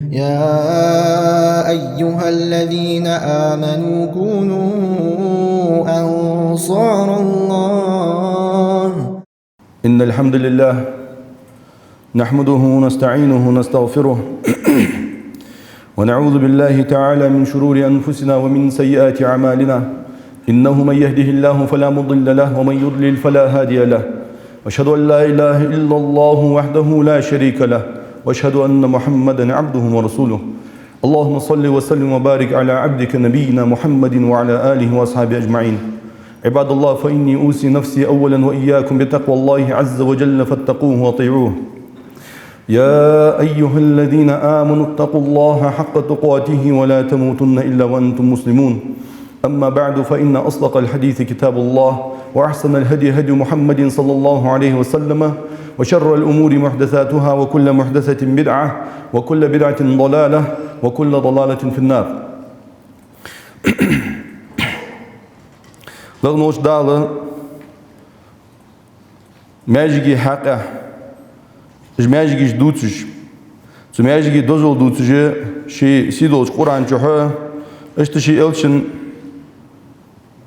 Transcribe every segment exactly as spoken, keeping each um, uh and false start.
يا أيها الذين آمنوا كونوا أنصار الله. إن الحمد لله نحمده ونستعينه ونستغفره ونعوذ بالله تعالى من شرور أنفسنا ومن سيئات أعمالنا. إنه من يهده الله فلا مضل له ومن يضلل فلا هادي له. وأشهد أن لا إله إلا الله وحده لا شريك له. وأشهد أن محمدا عبده ورسوله. اللهم صل وسلم وبارك على عبدك نبينا محمد وعلى آله وأصحابه أجمعين. عباد الله، فإني أوصي نفسي أولا وإياكم بتقوى الله عز وجل فاتقوه وأطيعوه. يا أيها الذين آمنوا اتقوا الله حق تقاته ولا تموتن إلا وأنتم مسلمون. أما بعد، فإن أصدق الحديث كتاب الله، وأحسن الهدي هدي محمد صلى الله عليه وسلم، وشر الأمور محدثاتها، وكل محدثة بدعة، وكل بدعة ضلالة، وكل ضلالة في النار. Лакхе волча Дала маьждига хьакъехьа, уж маьждигаш дувцаш, цу маьждига дозал дувцаш, ший сийдолча Къуръан чухь, иштта ший элчан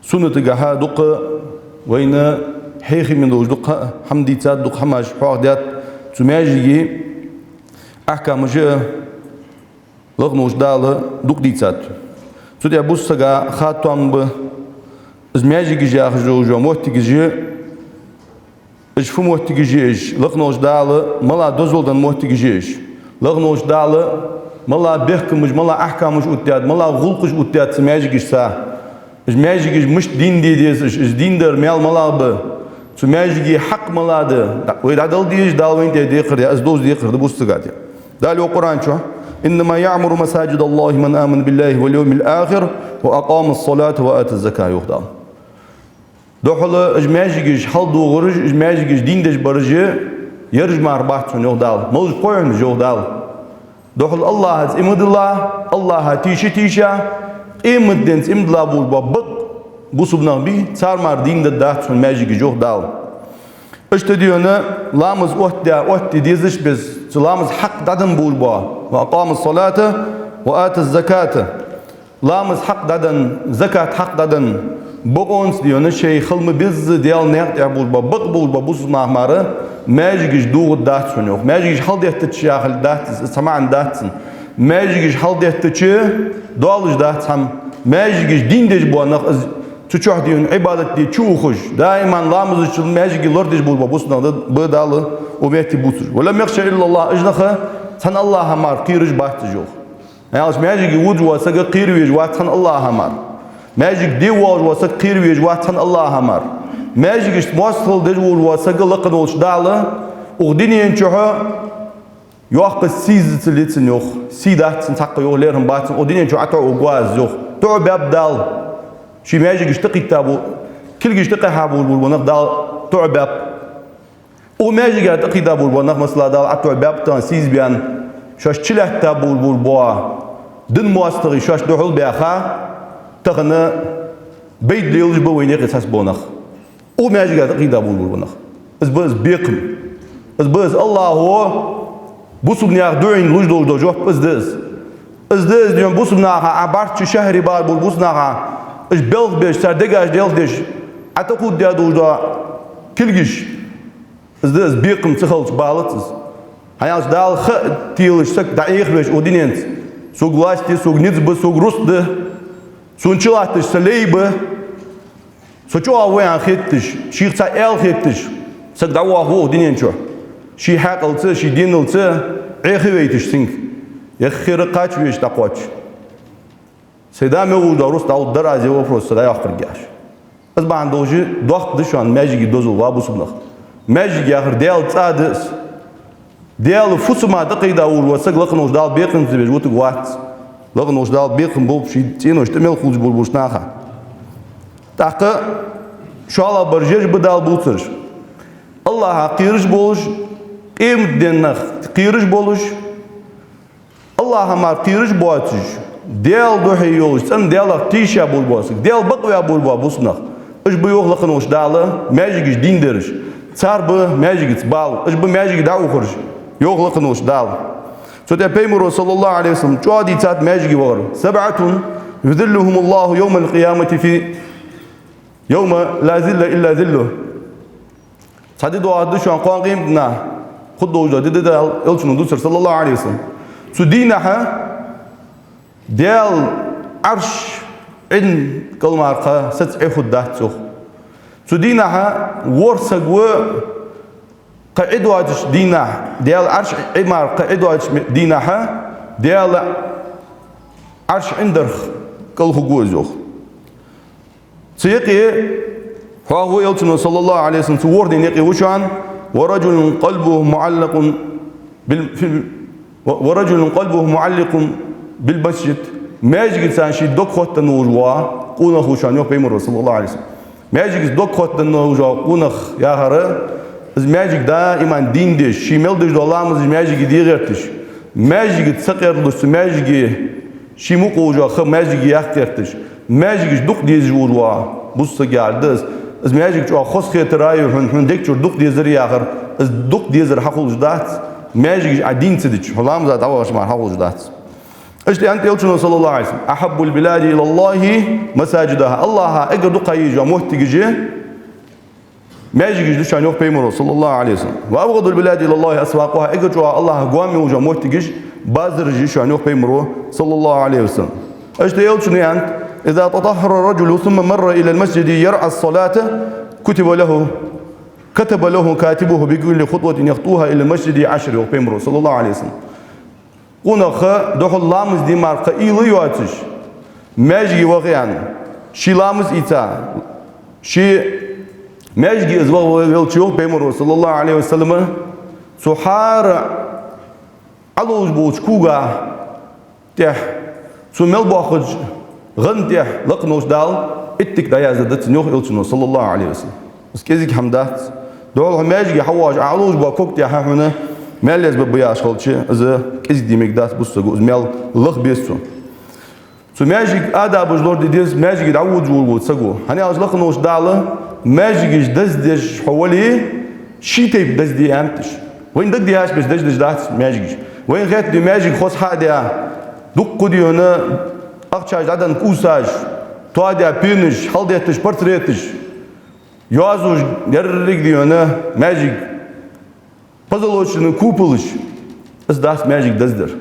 суннатагахьа дукха вайна хьехам беш долаш дукха хӀама дийцад, дукха хӀамаш хьоахадаьд цу маьждига ахькамаш а Лакхе волча Дала дукха дийцад. Цу тӀа бусалба сага хаттам ба, из маьждигаш яхаш йола моттигаш, уж фу моттигаш я уж, Лакхе волча Дала мала дозал даь моттигаш я уж. Лакхе волча Дала мала бехкамаш, мала ахькамаш оттадаьд, мала гӀулакхаш оттадаьд цу маьждигашца. Уж маьждигаш мишта дийна де деза, уж, уж дийна дар маьл мала ба, цу маьждига хьакъ мала да, вай дӀадала дезаш, Дала вайна тӀа декхар да, из доза декхар да бусалба сага тӀа. Дала йоах Къуръан чухь: «إنما يعمر مساجد الله من آمن بالله واليوم الآخر وأقام الصلاة وآتى الزكاة», йоах Дала. Духхьал уж маьждигаш хьалдугӀараш, уж маьждигаш дийна деш бараш ераш мара бац хьона, йоах Дала. Малаш ба хьона уж, йоах Дала? Духхьал АллахӀаца иман дилла, АллахӀа тийша-тийша, къематденца иман дилла болаш бола бакъ бусалба нах бий, цар мара дийна дергдац хьона маьждигаш, йоах Дала. Иштта дийна ламаз оттадаь, оттаде дезаш беза, цу ламаза хьакъ дӀаденна болаш бола, «وأقام الصلاة وآتى الزكاة». Ламаза хьакъ дӀаденна, закат хьакъ дӀаденна, бокъонца дийна шоай хила ма безза Даьла наькъа тӀа болаш бола, бакъ болаш бола бусалба нах мара маьждигаш дугӀаргдац хьона, йоах. Маьждигаш хьалдеттача яхилга дац из, цхьа маӀан дац цун. Маьждигаш хьалдеттача доалаш дац хӀама. Маьждигаш дийна деш бола нах, из цу чухь дийна Ӏибадат де чу ухаш, даиман ламазашца маьждиге лорадеш болаш бола бусалба нах ба Дала укх метте бувцаш. «ولم يخش إلا الله», уж нах цхьан АллахӀа мара кхераш бац уж, йоах. ХӀана аьлча маьждиге водаш вола саг кхера везаш вац цхьан АллахӀа мара. Маьждиге де воалаш вола саг кхера везаш вац цхьан АллахӀа мара. Маьждигашца моастагӀал деш волаш вола саг Лакхе волча Дала укх дунен чухь йоккха сийсаза ца лу цунна, йоах. Сий дац цунна цхьаккха, йоах, лерхӀам бац цунна, укх дунен чу ӀотоӀаваргвац из, йоах. ТоӀабаьб Дала. Ший маьждигаш тӀакхийтта бу-, кулгаш тӀакхихьа болаш бола нах Дала тоӀабаьб. Укх маьждига тӀакхийтта болаш бола нах, масала, Дала ӀотоӀабаьб тахан сийсаза баьнна, шоаш чулаьтта болаш бола дин моастагӀий шоаш духьал баьха, тахан байда лелаш ба вайна юкъе цхьацца бола нах. Укх маьждига тӀакхийтта болаш бола нах. Из ба из бекхам. Из ба из АллахӀо бусалба наьха дуӀайна луш долаш дола жоп, из да из. Из да из, дийна бусалба наха, Ӏа барт чу шахьаре бахаш болча бусалба наха, уж белха беш, цар дегаш делха деш, Ӏа тӀакхувдадеш долаш дола кулгаш. Из да из бекхам ца хилча балац из. ХӀана аьлча Дала ха а телаш саг дӀаэхавеш укх дуненца. Сога власть я, сога низ ба, сога рузкъа да, сона чулатташ са лай ба, со чӀоагӀа ва аьнна хетташ, шийх цхьа аьла хетташ, саг дӀавоагӀа ва укх дунен чу. Ший хьаькъалца, ший деналца Ӏехавайташ цунга. Яххера кхача везаш дӀакхоач. Сай да мел вуж да рус дӀалургдар аз ер вопрос, са дӀайоаккхаргьяш. Из бахьан долаш доккха да шоана маьждиге дозал, ва бусалба нах. Маьждиг яхар Даьла цӀа да из. Даьла фусама тӀакхийда вуж ва саг, Лакхе волча Дала бекхам ца беш вутаргвац. Лакхе волча Дала бекхам болба ший цӀенош тӀа мел хулаш болча наха. ТӀаккха шоллагӀбараш ераш ба Дала бувцараш. АллахӀах кхераш болаш, къематденах кхераш болаш, АллахӀа мара кхераш боацаш, Даьла духьа йолаш, цӀена Даьлах тийша болаш бола саг, Даьла бакъваь болаш бола бусалба нах. Уж ба, йоах Лакхе волча Дала, маьждигаш дийна дераш. Цар ба маьждигаца бала, уж ба маьждиге дӀаухараш, йоах Лакхе волча Дала. Цу тӀа Пайхамара, саллаллаху Ӏалайхи ва саллам, чӀоагӀа дийцад маьждиге вахар. سبعة يظلهم الله يوم القيامة في يوم لا ظل إلا ظله. Цхьа ди доагӀаргда шоана кхоана къематдийнахьа, хургдолаш дола ди да, Даьла Элчано дувцар, саллаллаху Ӏалайхи ва саллам. Цу дийнахьа Даьла Ӏарш Ӏин кӀал мара кхы саца Ӏи хургдац цох. Цу дийнахьа ворхӀ саг ва кхы Ӏи доацача дийнахьа, Даьла Ӏарш Ӏи мара кхы Ӏи доацача дийнахьа, Даьла Ӏарш Ӏин дарх кӀал хургва из, йоах. Цу юкъе хьоахаву Элчано, саллаллаху Ӏалайхи ва саллам, цу ворхӀанна юкъе ва шоана: ورجل قلبه معلق بال-، في-، و-، ورجل قلبه معلق بالمسجد. Маьждигаца ший дог хоттаденна волаш вола къонах ва шоана, йоах Пайхамара, саллаллаху Ӏалайхи ва саллам. Маьждигаца дог хоттаденна волаш вола къонах яхар, из маьждиг даим дийна деш, ший мел деш дола ламазаш маьждиге де гӀерташ, маьждигаца ца кхералуш, цу маьждиге ший мукъа волаш вола ха маьждиге яккха гӀерташ, маьждигаш дукха дезаш волаш вола бусалба саг яхар да из. Из маьждиг чӀоагӀа хоза хетар а ю хьона, хьона дег чура дукха дезар яхар, из дукха дезар хьахулаш дац, маьждигаш Ӏа дийна ца дича, хьо ламаза дӀавахача мара хьахулаш дац. Иштта аьннад Элчано, саллаллаху Ӏалайхи ва саллам: أحب البلاد إلى الله مساجدها. АллахӀа эггара дукха езаш йола моттигаш маьждигаш да шоана, йоах Пайхамара, саллаллаху Ӏалайхи ва саллам. وأبغض البلاد إلى الله أسواقها. Эггара чӀоагӀа АллахӀа гоама йолаш йола моттигаш базараш я шоана, йоах Пайхамара, саллаллаху Ӏалайхи ва саллам. Иштта Элчано аьннад: إذا تطهر الرجل ثم مر إلى المسجد يرعى الصلاة كتب له، كتب له كاتبه بكل خطوة يخطوها إلى المسجد عشر, йоах Пайхамара, саллаллаху Ӏалайхи ва саллам. Къонах духьал ламаз де мара кхы уйла йоацаш, маьждиге ваха аьнна, ший ламаз ийца, ший маьждиге из ваха велча, йоах Пайхамара, саллаллаху Ӏалайхи ва саллам, цу хӀара Ӏоловш болча кога тӀа, цу мел боахкача гӀан тӀа лакха волча Дала иттиг дӀаяздергда цунна, йоах Элчано, саллаллаху Ӏалайхи ва саллам. Из кӀезига хӀама дац. Духьал хьо маьждиге хьавоагӀаш, Ӏа Ӏоловш бола ког тӀа хьона маьл язбергба яхаш хилча, из кӀезига де мегаш дац бусалба саго, из маьл лаха беза цо. Цу маьждига адабаш лораде деза маьждиге дӀаводаш волча саго. ХӀана аьлча лакха волча Дала маьждигаш даздеш хьо вале, ший тайпа дазде аьннад уж. Вайна дагадехаш беса даздеш дац маьждигаш. Вайна хетта, маьждиг хоза хьа а даь, дукха дийна ахчаш дӀаденна кувсаш, тоадаь пенаш, хьалдетташ портреташ, йоазув деррига дийна маьждига, позолоченный куполаш, из дац маьждиг даздар.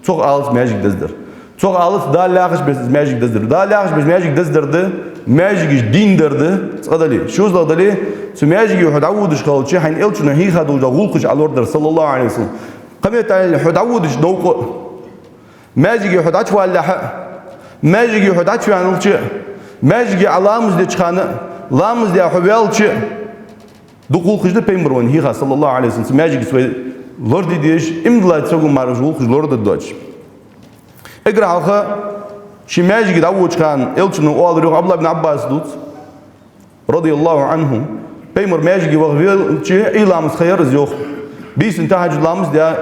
Цох алац маьждиг даздар. Цох алац Дала яхаш беса из маьждиг даздар. Дала яхаш беса маьждиг даздар да, маьждигаш дийна дар да, цкъа дале. ШозлагӀа дале, цу маьждиге хьо дӀаводаш хилча, хьайна Элчано хьийха долаш дола гӀулакхаш Ӏа лорадар, саллаллаху Ӏалайхи ва саллам. Кхыметтел хьо дӀаводаш новкъа а, маьждиге хьо дӀачувалалехьа а, маьждиге хьо дӀачуваьннача а, маьждиге Ӏа ламаз деча хана а, ламаз даь хьо ваьлча а, дукха гӀулакхаш да Пайхамара вайна хьийха, саллаллаху Ӏалайхи ва саллам, цу маьждигаца вай лораде дезаш, иман диллача саго мара уж гӀулакхаш лорадергдоацаш. Эггара хьалха ший маьждиге дӀаводача хана Элчано оалар, йоах, Ӏабдуллахь ибн Ӏаббаса дувц, радияллаху Ӏанху, Пайхамар маьждиге ваха велча, Ӏуйра ламаз ха яр из, йоах. Бийсанна тахьажжуд ламаз даь,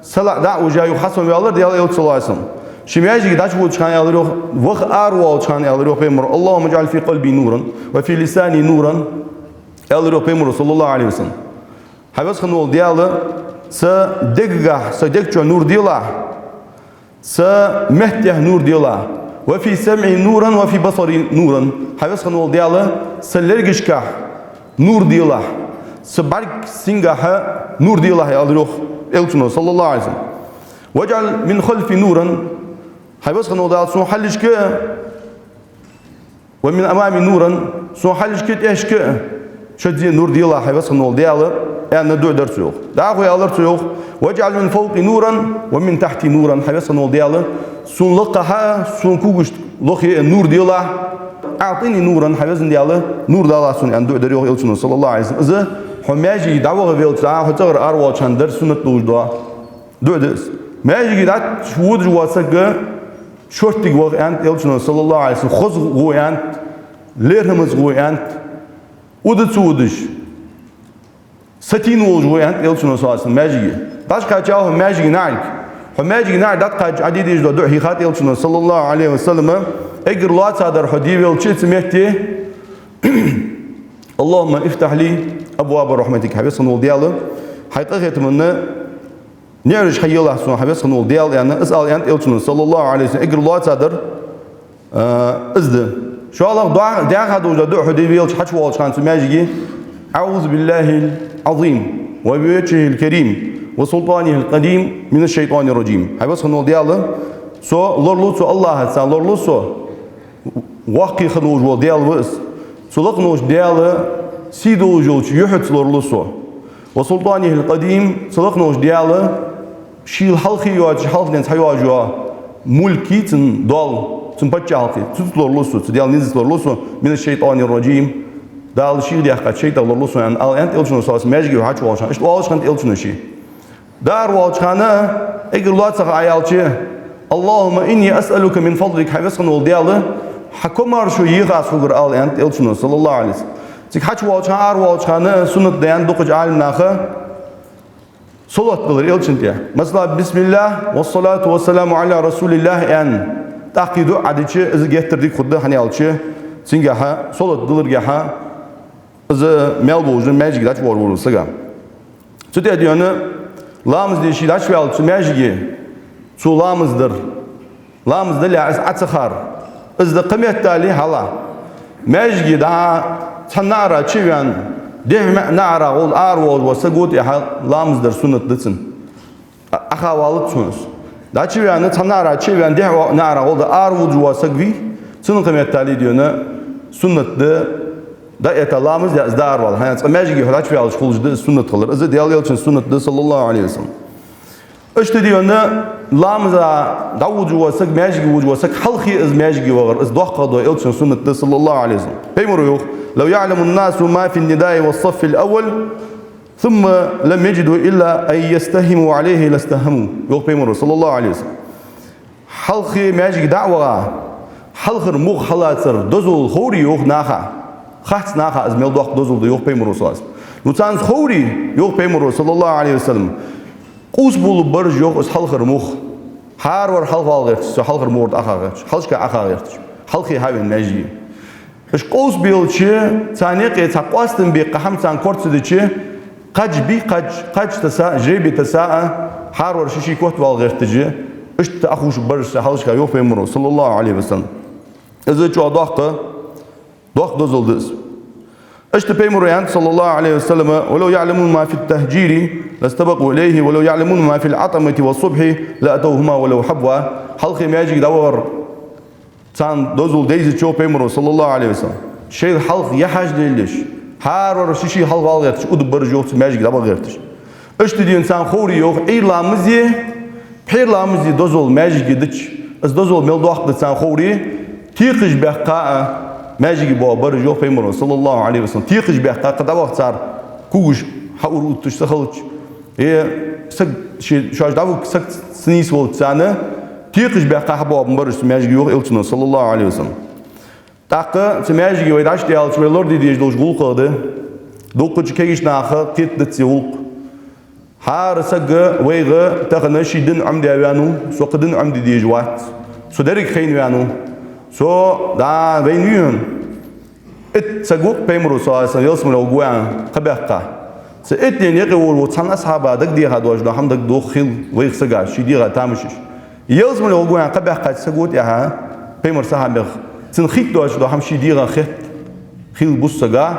салаӀа дӀа а вижа, юха хьасомаваьлар Даьла Элча, саллаллаху Ӏалайхи ва саллам. Ший маьждиге дӀачуводача хана аьлар, йоах, ваха аравоалача хана аьлар, йоах, Пайхамара: اللهم اجعل في قلبي نورا وفي لساني نورا, аьлар, йоах, Пайхамара, саллаллаху Ӏалайхи ва саллам. Хьай Веза хинна вола Даьла, са дегагахьа, са дег чу нур делахь, са меттагахьа нур делахь. وفي سمعي نورا وفي بصري نورا. Хьай Веза хинна вола Даьла, са лергашкахьа нур делахь, са бӀарга сингахьа нур делахь, аьлар, йоах, Элчано, саллаллаху Ӏалайхи ва саллам. واجعل من خلفي نورا. Хьай Веза хинна вола Даьла, сона хьалхашка а, ومن أمامي نورا, сона хьалхашка а, тӀехьашка а шозза нур делахь, хьай Веза хинна вола Даьла, аьнна дуӀа дар цо, йоах. ДӀахо аьлар цо, йоах: واجعل من فوقي نورا ومن تحتي نورا. Хьай Веза хинна вола Даьла, сона лакхахьа а, сона когашта лохе а нур делахь. أعطني نورا, хьай Веза Даьла, нур далахь сона, аьнна дуӀа дар, йоах Элчано, саллаллаху Ӏалайхи ва саллам. Из хьо маьждиге дӀаваха велча, хьо цӀагӀара аравоалача хана дар суннат долаш дола дуӀа да из. Маьждиге дӀачуводаш вола саг шорттига ваха аьннад Элчано, саллаллаху Ӏалайхи ва саллам, хоза гӀо аьннад, лерхӀамаза гӀо аьннад, уда ца удаш, сатийна волаш гӀо аьннад Элчано, саллаллаху Ӏалайхи ва саллам, маьждиге. ДӀачукхаьчав хьо маьждиге наӀарга. Хьо маьждиге наӀарга дӀатӀакхаьчача Ӏа де дезаш дола дуӀа хьийхад Элчано, саллаллаху Ӏалайхи ва саллам, эггара лоацадар хьо де велча цу метте: اللهم افتح لي أبواب رحمتك. Хьай Веза хинна вола Даьла, хьай къахетаман ниӀараш хьаелахь сона, хьа веза хинна вола Даьла, аьнна, из ала аьннад Элчано, саллаллахӀу Ӏалайхи ва саллам, эггара лоацадер, а, из да. ШоллагӀа, дӀа-, даьхад дужа дуӀа хьо де велча, хьачувоалача хана цу маьждиге: «أعوذ بالله العظيم وبوجهه الكريم وسلطانه القديم من الشيطان الرجيم». Хьа веза хинна вола Даьла, со лоралу цу АллахӀаца, лоралу со, воккха хинна волаш вола Даьла ва из. Цу лакхаволча Даьла сий долаш йолча юхьаца лоралу со. «وسلطانه القديم», цу лакхаволча Даьла шийла хьалхе йоацаш, хьалха денз хьайоагӀаш йола мулк, цун доал, цун паччахьалкхе, цунца лоралу со, цу Даьла низаца лоралу со, «من الشيطان الرجيم», Дала шийга даьккхача шайтӀах лоралу со, аьнна, ала аьннад Элчано, саллаллахӀу Ӏалайхи ва саллам, маьждиге хьачувоалача хана. Иштта оалаш хиннад Элчано ше. ДӀааравоалача хана эггара лоаца ха Ӏа аьлча: «اللهم إني أسألك من فضلك», хьа веза хинна вола Даьла, хьа комаьршо еха аз хьогара, ала аьннад Элчано, саллаллахӀу Ӏалайхи ва саллам. Цига хьачувоалача хана, аравоалача хана суннат да аьннад дукхача Ӏалимнаха салот далар Элчана тӀа. Масала, «بسم الله والصلاة والسلام على رسول الله» аьнна, тӀаккха дуӀа дича, из геттара дика хургда, хӀана аьлча цунгахьа, салот даларгахьа, из маьл болаш да маьждиге дӀачувоалаш волча сага. Цу тӀа дийна ламаз де ше дӀачуваьлча цу маьждиге, цо ламаз дар, ламаз далехь из Ӏо ца хар, из да кхыметтел хьалха. Маьждиге дӀа цхьан наӀара чу а ваьнна, дехьа-маьӀа наӀара гӀолла аравоалаш вола саг ва тӀехьа, ламаз дар суннат да цунна. Ӏо-, Ӏохавалац цунна из. ДӀачуваьнна, цхьан наӀара чу а ваьнна, дехьа наӀара гӀолла аравоалаш вола саг вий, цунна кхыметтел дийна суннат да, дӀаэтта ламаз даь, из дӀааравала. ХӀана аьлча цкъа маьждиге хьо дӀачуваьлча хулаш да из суннат хилар. Из Даьла Элчан суннат да, саллаллахӀу Ӏалайхи ва саллам. Иштта дийна ламаза дӀавоалаш вола саг, маьждиге воалаш вола саг, хьалхе из маьждиге вахар, из доккхагӀа дола Элчан суннат да, саллаллахӀу Ӏалайхи ва саллам. Пайхамаро йоах: «لو يعلم الناس ما في النداء والصف الأول ثم لم يجدوا إلا أن يستهموا عليه لاستهموا», йоах Пайхамаро, саллаллахӀу Ӏалайхи ва саллам. Хьалхе маьждиге дӀа а ваха, хьалхара мугӀ хьаллацар дозал ховре, йоах, наха, хац наха из мел доккха дозал да, йоах Пайхамаро, саллаллахӀу Ӏалайхи ва саллам. Ну, царна ховре, йоах Пайхамаро, саллаллахӀу Ӏалайхи ва саллам, къувсабувлаш бараш, йоах, из хьалхара мугӀ. ХӀаравар хьалха вала гӀерташ, цу хьалхарча мугӀарча Ӏохаха гӀерташ, хьалхашка Ӏохаха гӀерташ, хьалхе хьавена маьждиге. Уж къовсабелча, царна юкъе цхьа къоастам бе кхы хӀама царна кора ца дича, кхаж бий, кхаж, кхаж таса, жребий таса а, хӀаравар ший-ший котвала гӀерташ, иштта Ӏохувшаргбар уж цу хьалхашка, йоах Пайхамаро, саллаллахӀу Ӏалайхи ва саллам. Из чӀоагӀа доккха, доккха дозал да из. Иштта Пайхамаро аьннад, саллаллахӀу Ӏалайхи ва саллам: «ولو يعلمون ما في التهجير لاستبقوا إليه ولو يعلمون ما في العتمة والصبح لأتوهما ولو حبوا». Хьалхе маьждиге дӀавахар царна дозал дайзача, йоах Пайхамаро, саллаллахӀу Ӏалайхи ва саллам, шоайла хьалха яхьаш лелаш, хӀаравар ший-ший хьалха вала гӀерташ, удаш бараш, йоах, цу маьждиге дӀабаха гӀерташ. Иштта дийна царна ховре, йоах, Ӏуйра ламази пхьера ламази дозал маьждиге дича, из дозал мел доккха да царна ховре, текхаш баьккха а маьждиге боагӀа бараш, йоах Пайхамаро, саллаллахӀу Ӏалайхи ва саллам. Текхаш баьккха, кхы дӀаваха цар когаш хьаура увтташ ца хилча, е саг ше, шоаш дӀавига саг ца нийсвелча царна, текхаш баьккха хьабоагӀа бараш цу маьждиге, йоах Элчано, саллаллахӀу Ӏалайхи ва саллам. ТӀаккха цу маьждиге вай дӀачудаьлча, вай лораде дезаш долча гӀулакхех да, дукхача кагийча наха кхетадац из гӀулакх. ХӀара сага вайга тахан ший дин Ӏомадаь ваьннав, со кхы дин Ӏомаде дезаш вац. Со деррига хайна ваьннав. Со, да, вайна вийхьан итт саг ва-кх, Пайхамаро, саллаллахӀу Ӏалайхи ва саллам, ялсмале гӀоргва аьнна кхаъ баьккха. Цу иттанена юкъе волаш вола цхьан асхьаба дагадеха доацаш дола хӀама дагадох хила вайх сага, ший дегӀа тамашийна. Ялсмале гӀоргва аьнна кхаъ баьккхача саго тӀехьа Пайхамара сахьабех цунна хетта доацаш дола хӀама ший дегӀа хет хила бусалба сага,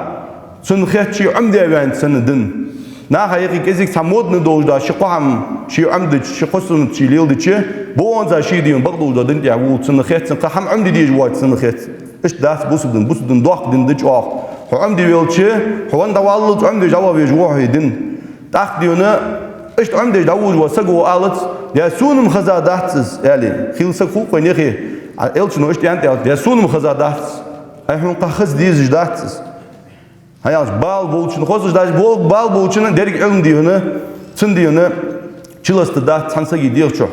цунна хет ше Ӏомадаь ваьннав цунна дин. Наха юкъе кӀезига цхьа модни долаш да, ши-кхо хӀама ше Ӏомадича, ши-кхо суннат ше леладича, бокъонца ше дийна бакъдолаш дола дин тӀа вувл цунна хет, цунна кхы хӀама Ӏомаде дезаш вац цунна хет. Иштта дац бусалба дин, бусалба дин доккха дин да чӀоагӀа. Хьо Ӏомаде велча, хьо венна дӀаваллалца Ӏомадеш дӀаваха везаш ва хьо из дин. ТӀаккха дийна, иштта Ӏомадеш дӀавувлаш вола саго алац: «Е сона-м хеза дац из», — аьле. Хила саг хул-кх вайна юхе. А Элчано иштта аьннад аьлча: «Е сона-м хеза дац из. Ай хьона кхы хаза дезаш дац из». ХӀана аьлча бала болчунна хозаш дац, бо-, бала болчунна деррига Ӏилма дийна, цунна дийна чуласта дац цхьан сага дегӀа чу.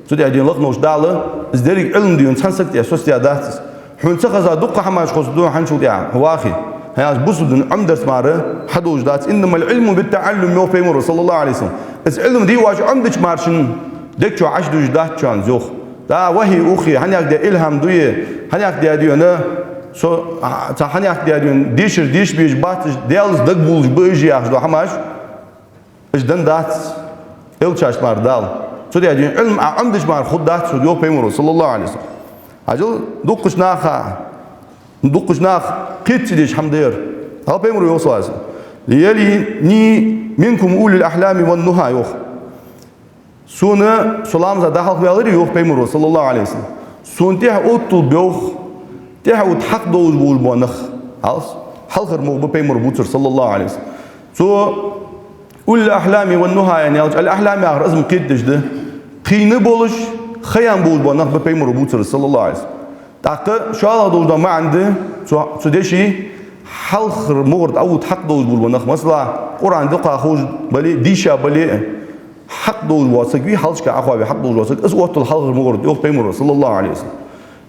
Цу тӀа дийна лакхаволча Дала, из деррига Ӏилма дийна цхьан сага тӀа соцадаь дац из. Хьона ца хеза дукха хӀамаш хозаргда хьона хӀанзчул тӀехьа, хьо вахе. ХӀана аьлча бусалба дин Ӏомадарца мара хьадолаш дац. «إنما العلم بالتعلم», — йоах Пайхамаро, саллаллахӀу Ӏалайхи ва саллам. Из Ӏилма дийна ваьча Ӏомадича мара шийна дег чу Ӏочудужаш дац шоана из, йоах. Да, вахьи ухе, хӀана яхад, илхьам дуе, хӀана яхад, дийна, со, а, цхьа хӀана яхад, дийна, дешар деша безаш бац уж, Даьлаца дагабувлаш ба уж яхаш дола хӀамаш, уж денна дац. элчашта мара Дала. Цудухьа дийна Ӏилма Ӏа Ӏомадеш мара хургдац хьога, йоах пайхамаро, саллаллахӀу Ӏалайхи ва саллам. Хьажал, дуккхача наха, дуккхача наха кхетаде дезаш хӀама да ер. Хьажал, пайхамаро йоах, саллаллахӀу Ӏалайхи ва саллам: «ليليني منكم أولو الأحلام والنهى», йоах. Сона, со ламаза дӀахьалхаваьлар, йоах пайхамаро, саллаллахӀу Ӏалайхи ва саллам, сона тӀехьа отталургба, йоах, тӀехьа отта хьакъ долаш болаш бола нах. Хьалс-, хьалхара мугӀар ба пайхамаро бувцар, саллаллахӀу Ӏалайхи ва саллам. Цо «أولو الأحلام والنهى» аьлча, «الأحلام» яхар из ма кхетадеш да. Кхийна болаш, ха яьнна болаш бола нах ба пайхамаро бувцар, саллаллахӀу Ӏалайхи ва саллам. ТӀаккха шоллагӀа долаш дола маӀан да цу, цу деша: хьалхара мугӀар тӀа отта хьакъ долаш болаш бола нах, масала, Къуръан дукха ховш бале а, дийша бале а, хьакъ долаш вола саг вий, хьалхашка Ӏохоаве хьакъ долаш вола саг, из оттал хьалхара мугӀар тӀа, йоах пайхамаро, саллаллахӀу Ӏалайхи ва саллам.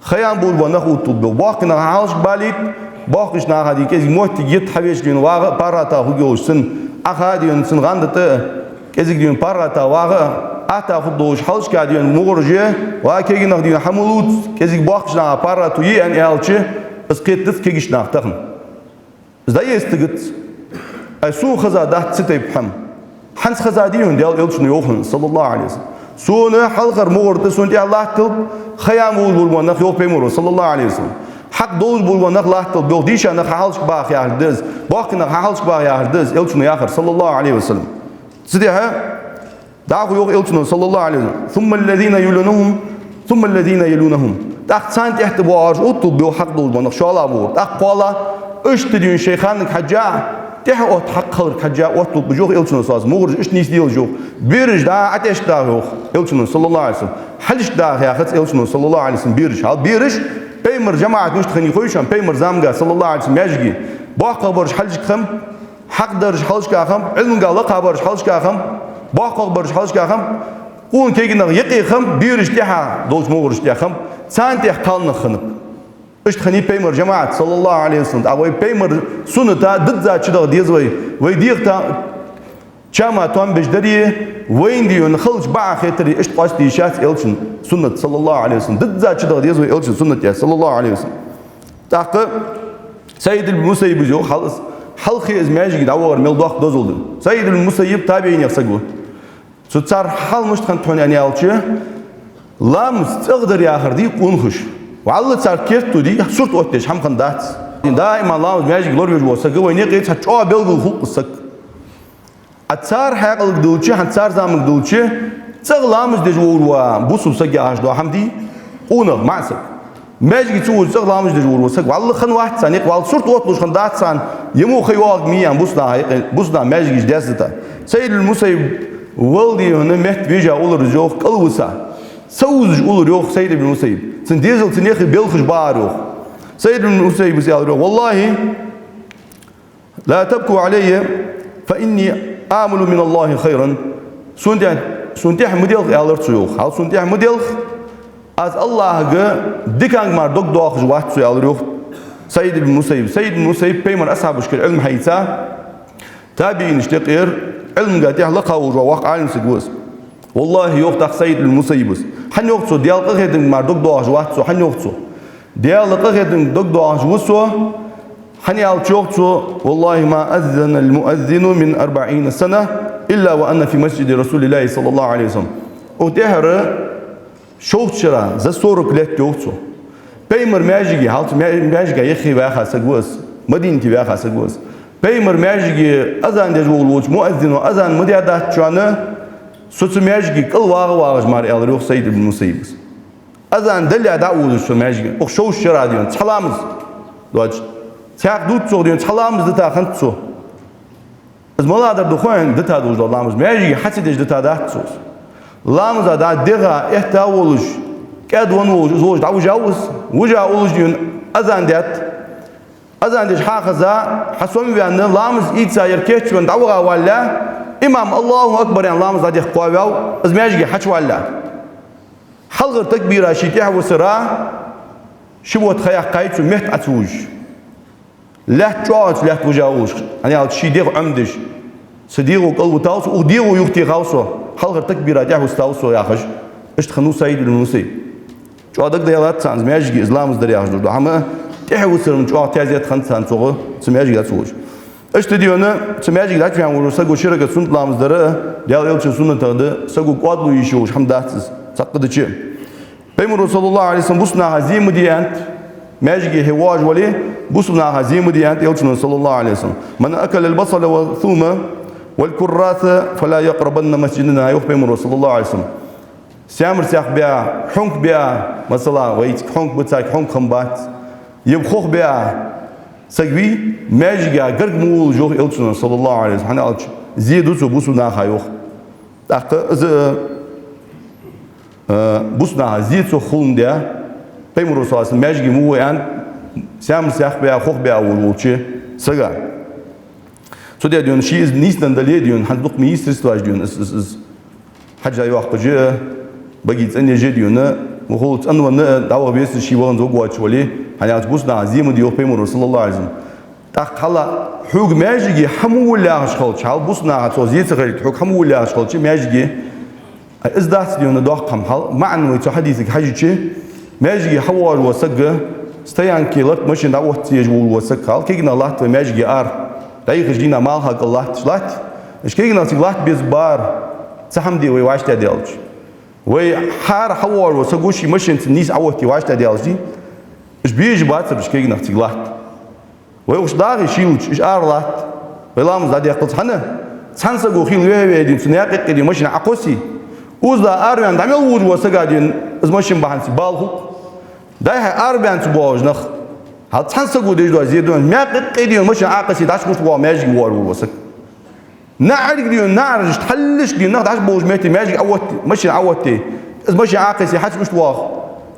Ха яьнна болаш бола нах отталургба. Боккхий нах хьалхашка балийта, боккхийча наха дийна кӀезига моттиг йита, хьавеча дийна вагӀа а, паргӀата хургйолаш цун Ӏаха а дийна, цун гӀанда тӀа а кӀезига дийна паргӀата вагӀа а, атта хургдолаш хьалхашка дийна мугӀараш е, ва кегий нах дийна хӀама лувца, кӀезига боккхийча наха паргӀато е аьнна аьлча, из кхетадац кегийча наха тахан. Из дӀаэцаргдац. Ай, сона хеза дац цу тайпа хӀама. ХӀанз хеза дий хьона, Даьла элчано йоах хьона, саллаллахӀу Ӏалайхи ва саллам. Сона хьалхара мугӀар тӀа сона тӀехьа латталургба ха яьнна волаш болаш бола нах, йоах пайхамаро, саллаллахӀу Ӏалайхи ва саллам. Хьакъ долаш болаш бола нах латталургба, йоах, дийша нах хьалхашка баха яхар да из, боккхий нах хьалхашка баха яхар да из, элчано яхар, саллаллахӀу Ӏалайхи ва саллам. Цудухьа дӀахо йоах элчано, саллаллахӀу Ӏалайхи ва саллам: «ثم الذين يلونهم، ثم الذين يلونهم». ТӀаккха царна тӀехьа тӀабоагӀараш отталургба, йоах, хьакъ долаш бола нах, шоллагӀа мугӀар. ТӀаккха кхоалагӀа, иштта дийна шоай ханнага хьежжа, тӀехьа отта хьакъ хиларга хьежжа отталургба уж, йоах элчано, саллаллахӀу Ӏалайхи ва саллам. МугӀараш иштта нийсделаш, йоах, бераш дӀа ӀотӀехьашка даха, йоах, элчано, саллаллахӀу Ӏалайхи ва саллам. Хьалхашка даха яхац элчано, саллаллахӀу Ӏалайхи ва саллам, бераш. Хьажал, бераш, пайхамара жамаӀат мишта хиннай хой шоана, пайхамара заманга, саллаллахӀу Ӏалайхи ва саллам, маьждиге. БоккхагӀбараш хьалхашка хиннаб, хьакъ дараш хьалхашка хиннаб, Ӏилманга лакхагӀбараш хьалхашка хиннаб, боккхагӀбараш хьалхашка хиннаб, къона кегий нах юкъе хиннаб, бераш тӀехьа долча мугӀарашта тӀа хиннаб, царна тӀехьа кхалнах хиннаб. Иштта хиннай пайхамара жамаӀат, саллаллахӀу Ӏалайхи ва саллам. ТӀаккха вай пайхамара суннат дизза чудаха деза вай, вай дегӀа та-, чама тоам беш дари, вайна дийна халча бакъахьа хетари, иштта къоастаде йиш яц элчан суннат, саллаллахӀу Ӏалайхи ва саллам. Дизза чудаха деза вай элчан суннат, саллаллахӀу Ӏалайхи ва саллам. ТӀаккха СаӀид ибн Мусаййиб из йоах, хьал-, хьалхе из маьждиге дӀавахар мел доккха дозал да. СаӀид ибн Мусаййиб табиӀинех саг ва. Цу цар хьал мишта хиннад хьона аьнна аьлча, ламаз цӀагӀа дар яхар дий къонахаша, вӀалла цар керттера дий, сурт оттадеш хӀама хиннадац. Даим ламаз маьждиге лоравеш вола саг, вайна юкъе цхьа чӀоагӀа белггала хул-кх из саг. А цар хьаькъалга диллача, хӀанз цар заманга диллача, цӀагӀа ламаз деш волаш вола бусалба саг яхаш дола хӀама дий, къонах, маӀа саг. Маьждиге ца вожаш цӀагӀа ламаз деш волаш вола саг, вӀалла хиннавац царна юкъе, вӀалла сурт отталуш хиннадац царна, е во ха йоагӀаргья ма е аьнна, бусалба наха юкъе, бусалба наха маьждигаш дезза дита. СаӀид ибн Мусаййиб валла дий хьона метта вежа уллар из, йоах, кӀалвиса. Ца вузаш уллар, йоах, СаӀид ибн Мусаййиб. Цун дезал, цун яхи белхаш баьхар, йоах. СаӀид ибн Мусаййибас аьлар, йоах: «والله لا تبكوا علي فإني آمل من الله خيرا». Сона тӀехьа, сона тӀехьа ма делха, аьлар цо, йоах. Хьажал, сона тӀехьа ма делха, аз АллахӀага диканга мара дог доахаш вац со, аьлар, йоах, СаӀид ибн Мусаййиб. СаӀид ибн Мусаййиб пайхамара асхьабашкара Ӏилма хьаийца, табиӀинашта юкъера Ӏилманга тӀехьа лакха волаш вола воккха Ӏалим саг ва из. «والله», йоах тӀаккха СаӀид ибн Мусаййибас. ХӀана йоах цо, Даьла къахетамга мара дог доахаш вац со, хӀана йоах цо? Даьла къахетамга дог доахаш ва со, хӀана аьлча йоах цо: «والله ما أذن المؤذن من أربعين سنة إلا وأنا في مسجد رسول الله صلى الله عليه وسلم». Укх тӀехьара шовзткъа шера, за сорок лет, йоах цо, пайхамара маьждиге, хьажал, цу маь-, маьждига юххе ваьха саг ва из, Мадинате ваьха саг ва из. Пайхамара маьждиге азан деш волаш волча муаззино азан ма даьдац шоана, со цу маьждиге кӀалвагӀа вагӀаш мара, аьлар, йоах, СаӀид ибн Мусаййибас. Азан далале дӀа а вузаш цу маьждиге, укх шовзткъа шера дийна цхьа ламаз доацаш, цхьаькха дувцаш дийна цхьа ламаз дита хиннад цо. Из малагӀа дар да хой хьона дита долаш дола ламаз? Маьждиге хьа ца деш дита дац цо из. Ламаза дӀа дегӀа этта волаш, кӀаьда венна волаш, из волаш дӀавижав из. Вижа уллаш дийна азан даьд. Азан деш хьахеза, хьасомаваьнна, ламаз ийца ер кийчвенна дӀаваха валале, имам «АллахӀу акбар» аьнна ламаз дӀадехка кхоаваьв, из маьждиге хьачувалале. Хьалхара такбира ший тӀехьависара, ши бутт ха яьккхай цо, метта Ӏо ца вужаш. Лаьтта чӀоагӀа, лаьтта вижа уллаш, хӀана аьлча ший дегӀ Ӏомадеш. Са дегӀо кӀалвитав со, укх дегӀо юхатехав со, хьалхара такбира тӀехьавистав со, яхаш. Иштта хиннав СаӀид ибн Мусаййиб. ЧӀоагӀа дагадоаллац царна из маьждиге из ламаз дар яхаш долаш дола хӀама, тӀехьависар-м чӀоагӀа таьзет хиннад царна цох, цу маьждиге ца вужаш. Иштта да хьона, цу маьждиге дӀачувена волча саго ши ракаӀат суннат ламаз дар а, Даьла Элчан суннатах да, саго кӀоадало йиш йолаш хӀама дац из, цхьаккха дича. Пайхамаро, саллаллахӀу Ӏалайхи ва саллам, бусалба наха зе ма де аьннад, маьждиге хьо воагӀаш вале, бусалба наха зе ма де аьннад Элчано, саллаллахӀу Ӏалайхи ва саллам. «من أكل البصل والثوم والكراث فلا يقربن مسجدنا», йоах Пайхамаро, саллаллахӀу Ӏалайхи ва саллам. Саьмарий сехьа беа, хьонк беа, масала, вайцига хьонк ба, царга хьонк хиннабац, е хох беа саг вий, маьждига гарга ма волалаш, йоах Элчано, саллаллахӀу Ӏалайхи ва саллам, хӀана аьлча зе ду цо бусалба наха, йоах. ТӀаккха из, э, бусалба наха зе цох хулаш да, Пайхамаро, саллаллахӀу Ӏалайхи ва саллам, маьждиге ма вой аьннад, саьмарий сехьа беа, хох беа волаволча сага. Цудухьа да хьона, ший из нийсденна дале а да хьона, хӀанз дукха ма йий средстваш да хьона из, из, из. Хьажа йоаккхаш а, баге цӀенъеш а да хьона, ва хул цӀенвенна а, дӀаваха веза ший ваханза ваг воацаш вале, хӀана аьлча бусалба наха зе ма де, йоах Пайхамаро, саллаллахӀу Ӏалайхи ва саллам. ТӀаккха хьажал, хьога маьждиге хьо ма волалахь яхаш хилча, хьажал, бусалба наха цох зе ца хилийта, хьога хьо ма волалахь яхаш хилча маьждиге, из дац да хьона доккха хӀама. Хьажал, маӀан вай цу хьадисага хьежача, маьждиге хьо воагӀаш вола саг, стоянке латта машина дӀаотта ца еш волаш вола саг, хьажал, кагий нах латт вай маьждиге ара, дӀайихача дийнахьа малха кӀал латташ латт, уж кагий нах цига латта беза бар, цхьа хӀама де вай вӀаштӀехьадаьлча. Вай хьара хьо воагӀаш вола саг ший машинаца нийса Ӏаоттае вӀаштӀехьадаьлча, уж безаш бацар уж кагий нах цига латта. Вай укхаза дагӀе шийлача, уж ара латт, вай ламаз дӀадаьккхалца. ХӀана? Цхьан саго хила вехьа-вехьа да хьона, цу наькъа юкъе да хьона машина Ӏокхоссе, укхаза ара ваьнна дӀа мел вужаш вола сага да хьона, из машина бахьанца бала хул. ДӀай-хьай ара баьнна цу боагӀаш нах. Хьажал, цхьан саго деш дола зе да хьона, наькъа юкъе да хьона машина Ӏокхоссе, дӀачу гуш воагӀа маьждиге воагӀаш вола саг. НаӀарга да хьона, наӀарашта хьалхашка да хьона нах дӀачу болаш метте маьждиге Ӏаотта, машина Ӏаоттае, из машина Ӏокхоссе, хьа ца гуш воагӀа.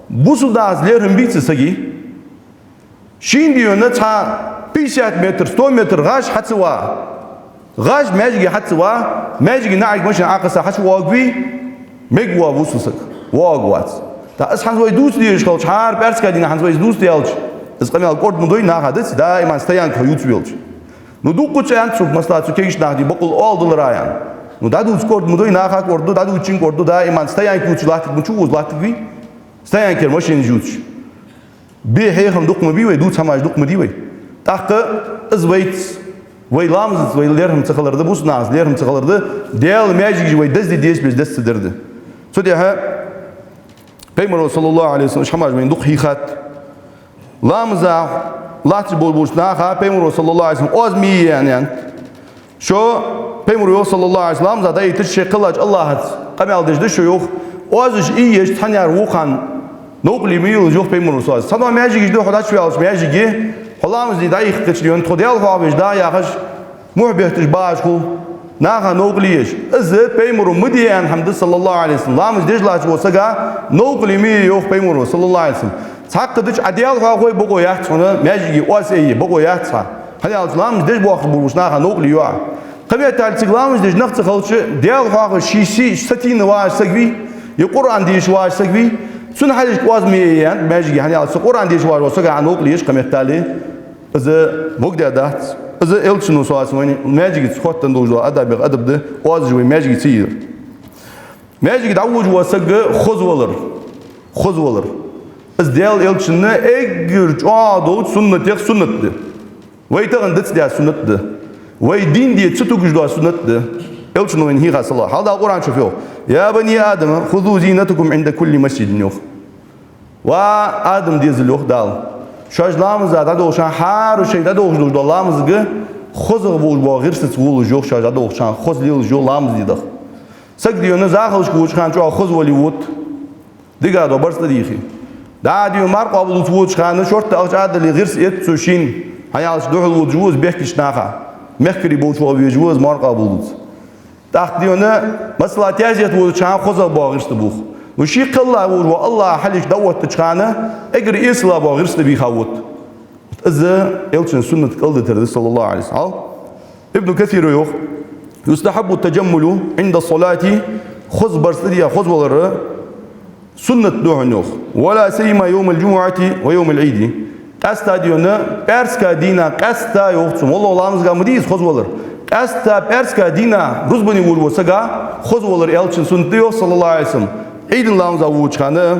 Бусалба нахаца лерхӀам бий цу сага? Шийна да хьона цхьа пятьдесят метр, сто метр гӀаш хьа ца ва, гӀаш маьждиге хьа ца ва, маьждиге наӀарга машина Ӏокхосса хьачувоагӀаргвий? Мегаргва бусалба саг, воагӀаргвац. ТӀаккха из хӀанз вай дувца дезаш хилча, хӀара пӀаьраска дийнахьа хӀанз вай из дувца даьлча, из къамаьл кӀорда ма дой наха, дац, даим стоянка хьо ювцавелча. Ну, дукха цӀенцу, масала, цу кагийча наха да бакъул оал даларах, аьнна. Ну, дӀадувца кӀорда ма дой, наха кӀорда ду, дӀадувцачунна кӀорда ду, даим стоянка ювцаш латтарг ма вий цу укхаза латтарг вий? Стоянкера машинаш ювцаш. Бе хьехам дукха ма бий вай, дувца хӀамаш дукха ма дий вай. ТӀаккха из вайца, вай ламазаца вай лерхӀам ца хилар да, бусалба нахаца лерхӀам ца хилар да, Даьла маьждигаш вай дезде дезаш беза деза ца дар да. Цудухьа Пайхамаро, саллаллахӀу Ӏалайхи ва саллам, уж хӀамаш вайна дукха хьийхад. Ламаза латташ болча наха Пайхамаро, саллаллахӀу Ӏалайхи ва саллам, оаз ма е аьннад. Шо, Пайхамаро йоах, саллаллахӀу Ӏалайхи ва саллам, ламаза дӀаэттача шоай кхеллача АллахӀаца къамаьл деш да шо, йоах, оазаш ийеш цхьаннера вокхарна новкъарле ма елаш, йоах Пайхамаро, саллаллахӀу Ӏалайхи ва саллам. Цхьа дола маьждигаш да хьо дӀачуваьлча маьждиге, хьо ламаз де дӀаихкача да хьона, тхо Даьла хьоахавеш да яхаш, мухь бетташ багӀаш хул, наха новкъарле еш. Из Пайхамаро ма де аьнна хӀама да, саллаллахӀу Ӏалайхи ва саллам. Ламаз деш латташ волча сага новкъарле ма е, йоах Пайхамаро, саллаллахӀу Ӏалайхи ва саллам. Цхьаккха дича Ӏа Даьла хьоахавой, бокъо яц хьона маьждиге оаз айе, бокъо яц хьа. ХӀана аьлча ламаз деш боахкаш болча наха новкъарле ю Ӏа. Кхыметтел цига ламаз деш нах ца хилча, Даьла хьоахавеш ший сий сатийна вагӀаш саг вий, е Къуръан дешаш вагӀаш саг вий, цун хьалхашка оаз ма е аьннад маьждиге, хӀана аьлча цу Къуръан дешаш вагӀаш волча сага Ӏа новкъарле еш кхыметтел. Из могадаь дац. Из Элчано, саллаллахӀу Ӏалайхи ва саллам, вайна маьждигашца хоттаденна долаш дола адабех адаб да, оазаш вай маьждиге ца ер. Маьждиге дӀаводаш вола саг хоза валар. Хоза валар. Из Даьла Элчан эггара чӀоагӀа долча суннатех суннат да. Вай тахан дицдаь суннат да. Вай дин де ца тугаш дола суннат да. Элчано вайна хьийха, саллаллахӀу Ӏалайхи ва саллам. Хьажал, Дала Къуръан чу йоах: «يا بني آدم خذوا زينتكم عند كل مسجد», йоах. Ва Адама дезал, йоах Дала, шоаш ламаза дӀадолхача хана, хӀара шоай дӀадолхаш долаш дола ламазага хозагӀа болаш бола гӀирсаца волалаш, йоах, шоаш дӀадолхача хана хоза лелаш, йоах, ламаз дийдах. Саг да хьона захалашка водача хана чӀоагӀа хоза вале вуд, дегӀа дола барзкъа дийхе. ДӀа да хьона марха къоабалдувца водача хана шортта ахча а дале, гӀирс эц цо шийна, хӀана аьлча духьал водаш ва из бехкача наха, мехкарий болча ваха везаш ва из марха къоабалдувца. ТӀаккха да хьона, масала, таьзета водача хана хоза боагӀа гӀирс да бох. Ну, ший кхелла волаш вола АллахӀ хьалхашка дӀаоттача хана эггара эсала боагӀа гӀирс да бийха вуд. Из Элчан суннат кӀалдитар да, саллаллахӀу Ӏалайхи ва саллам. Ибн Касира йоах: «يستحب التجمل عند الصلاة», хоза барзкъа де, хоза валар суннат да хьона, йоах. «ولا سيما يوم الجمعة ويوم العيد». Къаьстта да хьона пӀаьраска дийнахьа, къаьстта, йоах цо, моллагӀа ламазага ма дий из хоза валар. Къаьстта пӀаьраска дийнахьа рузбане водаш волча сага хоза валар Элчан суннат да, йоах, саллаллахӀу Ӏалайхи ва саллам. Ӏийда ламаза водача хана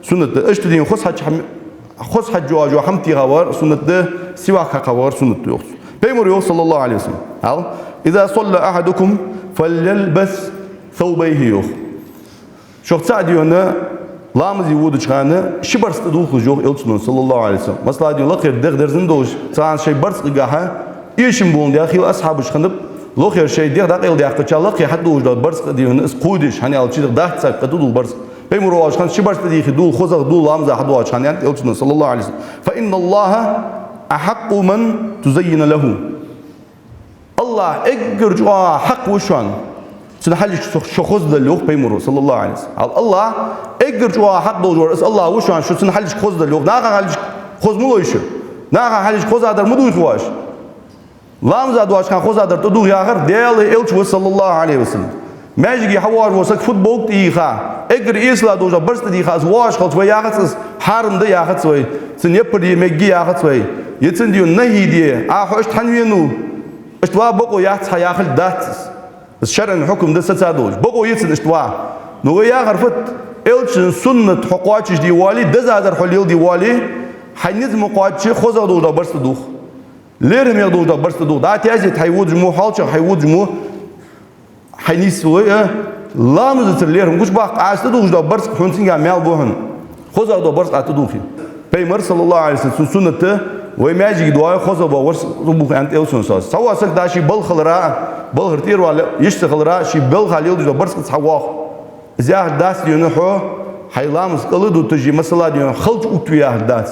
суннат да. Иштта да хьона хоза хьаж хӀама-, хоза хьаж йоагӀаш йола хӀама теха вар суннат да, сивак хьакха вар суннат да, йоах цо. Пайхамара йоах, саллаллахӀу Ӏалайхи ва саллам, хьал: «إذا صلى أحدكم فليلبس ثوبيه», йоах. Шух цаӀ дийна ламазе водача хана ши барзкъа тӀадувхалаш, йоах Элчано, саллаллахӀу Ӏалайхи ва саллам. Масала, дийна лакхера дегӀ дерзан долаш, цхьан шоай барзкъага хьа эшам болаш да, хила асхьабаш хиннаб, лохера шоай дегӀ дӀакъайладаьккхача, лакхе хьатӀадувхаш дола барзкъа дийна, из кхувдеш, хӀана аьлча дац цаӀ кхы тӀадувха барзкъа. Пайхамара оалаш хиннад: ши барзкъа тӀадийхе дувла, хозагӀа дувла ламаза хьадоагӀача хана, аьннад Элчано, саллаллахӀу Ӏалайхи ва саллам. «فإن الله أحق أن تزين له». АллахӀ эггара чӀоагӀа хьакъ ва шоана цун хьалхашка шо хоза далла, йоах Пайхамара, саллаллахӀу Ӏалайхи ва саллам. ХӀаьта АллахӀ эггара чӀоагӀа хьакъ долаш вар, из АллахӀ ва шоана шо цун хьалхашка хоза далла, йоах. Наха хьалхашка хоза ма лой шо. Наха хьалхашка хоза дар ма дувхий оаш. Ламаза доагӀача хана хоза дар тӀадувха яхар Даьла Элча ва, саллаллахӀу Ӏалайхи ва саллам. Маьждиге хьавоагӀаш вола саг футболка тӀайийха, эггара эсала долаш дола барзкъа тӀадийха, из воагӀаш хилча вай яхац из, хьарам да яхац вай, цун яппар е мегги яхац вай, е цун дийна нахьи де, а хьо иштта хӀана венав, иштта ва бокъо яц хьа яхилга дац из. Из шарӀан хьукам да саца долаш. Бокъо я цун иштта ва. Но вай яхар фуд, Элчан суннат хьо кхоачашде воале, дезадар хьо леладе воале, хьай низ ма кхоачча, хозагӀа долаш дола барзкъа тӀадувха. ЛерхӀамегӀа долаш дола барзкъа тӀадувха. ДӀа тезет хьай водаш мо, хьоалчагӀа хьай водаш мо, хьай нийсса лой, а, ламазацара лерхӀам гучабаккха, Ӏа из тӀадувхаш дола барзкъа хьона цунга маьл бу хьона. ХозагӀа дола барзкъа тӀадувхе. Пайхамара, саллаллахӀу Ӏалайхи ва саллам, цун суннат да, вай маьждиге доагӀе, хозагӀа дола барзкъа тӀадувха, аьннад Элчано, саллаллахӀу Ӏалайхи ва саллам. Цхьа вола саг да ший балхара, балхара тӀера вала, йиша ца хилара, ший балха леладеш дола барзкъаца хьавоагӀа. Из яхар дац дийна хьо хьай ламаз кӀалдутташ, масала, дийна халча оттаве яхар дац.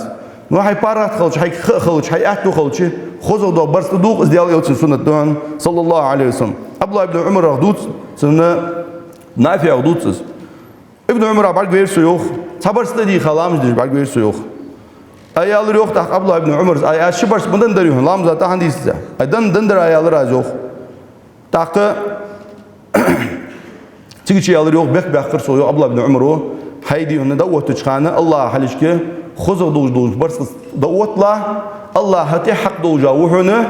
Но хьай паргӀата хилча, хьай ха хилча, хьай аьттув хилча, хозагӀа дола барзкъа тӀадувха, из Даьла Элчан суннат да хьона, саллаллахӀу Ӏалайхи ва саллам. Ӏабдуллахь ибн Ӏумарах дувц, цунна НафиӀах дувц из. Ибн Ӏумарах бӀаргавайра со, йоах, цхьа барзкъа тӀадийха ламаз деш бӀаргавайра со, йоах. Ай, аьлар, йоах, тӀаккха Ӏабдуллахь ибн Ӏумара: «Ай, аз ши барзкъа ма денна дар, йоах, ламаза тӀа хӀана дийцад?» «Ай, денна, денна дар», — ай, аьлар аз, йоах. ТӀаккха цигача аьлар, йоах, бехк баьккхар сох, йоах, Ӏабдуллахь ибн Ӏумара: «Хьай дийна дӀаоттача хана АллахӀа хьалхашка хозагӀа долаш дола барзкъа тӀа дӀаотталахь, АллахӀа тӀехьа хьакъ долаш ва хьона